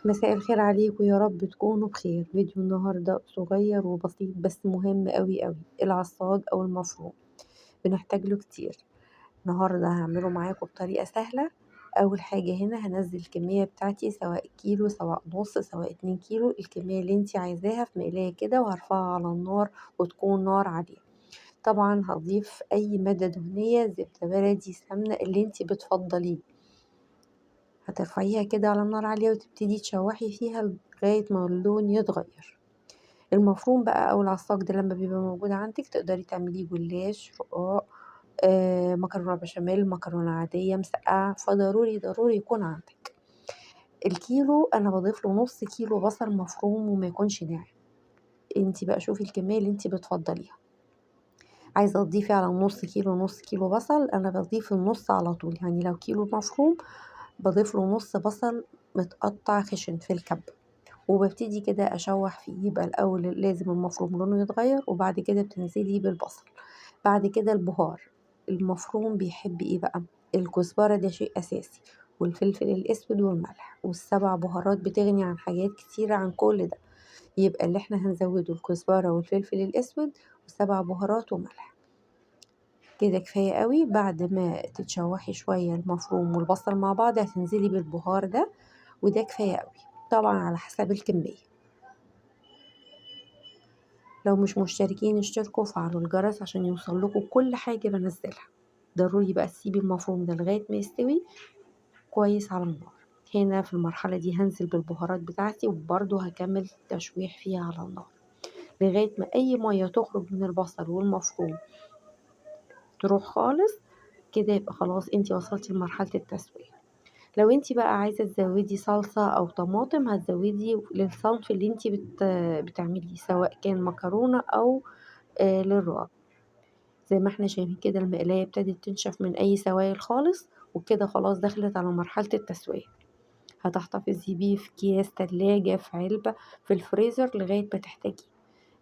مساء الخير عليكم، يا رب تكونوا بخير. فيديو النهاردة صغير وبسيط بس مهم أوي أوي. العصاج أو المفروم بنحتاج له كتير. النهاردة هعمله معاكم بطريقة سهلة. أول حاجة هنا هنزل الكمية بتاعتي، سواء كيلو سواء نص سواء 2 كيلو، الكمية اللي انتي عايزاها في مقلاية كده، وهرفعها على النار وتكون نار عالية. طبعا هضيف أي مادة دهنية، زبدة بلدي، سمنة، اللي انتي بتفضليه. هترفعيها كده على النار عالية وتبتدي تشوحي فيها لغاية ما اللون يتغير. المفروم بقى أو العصاج ده لما بيبقى موجود عندك تقدري تعمليه جلاش، رقاق، مكرونة بشاميل، مكرونة عادية، مسقعة، فضروري ضروري يكون عندك. الكيلو أنا بضيف له نص كيلو بصل مفروم وما يكونش ناعم. انتي بقى شوفي الكمية اللي انتي بتفضليها. عايزة تضيفي على النص كيلو نص كيلو بصل، أنا بضيف النص على طول. يعني لو كيلو مفروم بضيف له نص بصل متقطع خشن في الكبة، وببتدي كده أشوح فيه. يبقى الأول لازم المفروم لونه يتغير، وبعد كده بتنزلي بالبصل. بعد كده البهار. المفروم بيحب إيه بقى؟ الكزبرة ده شيء أساسي، والفلفل الأسود والملح، والسبع بهارات بتغني عن حاجات كتيرة عن كل ده. يبقى اللي احنا هنزوده الكزبرة والفلفل الأسود وسبع بهارات وملح. كده كفاية قوي. بعد ما تتشوحي شوية المفروم والبصل مع بعض هتنزلي بالبهار ده، وده كفاية قوي طبعا على حسب الكمية. لو مش مشتركين اشتركوا وفعلوا الجرس عشان يوصل لكم كل حاجة بنزلها. ضروري بقى تسيبي المفروم ده لغاية ما يستوي كويس على النار. هنا في المرحلة دي هنزل بالبهارات بتاعتي، وبرضو هكمل تشويح فيها على النار لغاية ما أي مية تخرج من البصل والمفروم تروح خالص. كده يبقى خلاص انتي وصلتي لمرحلة التسوية. لو انتي بقى عايزة تزودي صلصة أو طماطم هتزودي للصنف اللي انتي بتعمليه، سواء كان مكرونة أو للرقاق. زي ما احنا شايفين كده المقلاية ابتدت تنشف من أي سوائل خالص، وكده خلاص دخلت على مرحلة التسوية. هتحتفظي بيه في أكياس تلاجة، في علبة، في الفريزر لغاية ما تحتاجيه.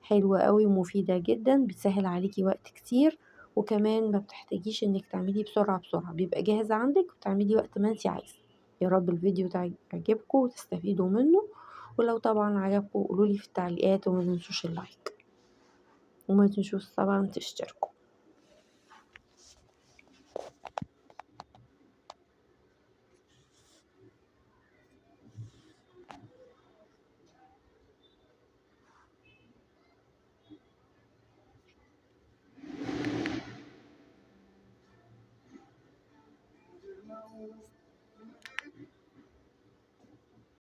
حلوة قوي ومفيدة جدا، بتسهل عليكي وقت كتير، وكمان ما بتحتاجيش انك تعمليه بسرعة بسرعة، بيبقى جاهز عندك وتعمليه وقت ما انتي عايزة. يا رب الفيديو ده يعجبكم وتستفيدوا منه، ولو طبعا عجبكم قولولي في التعليقات، وما تنسوش اللايك، وما تنسوش طبعا تشتركوا.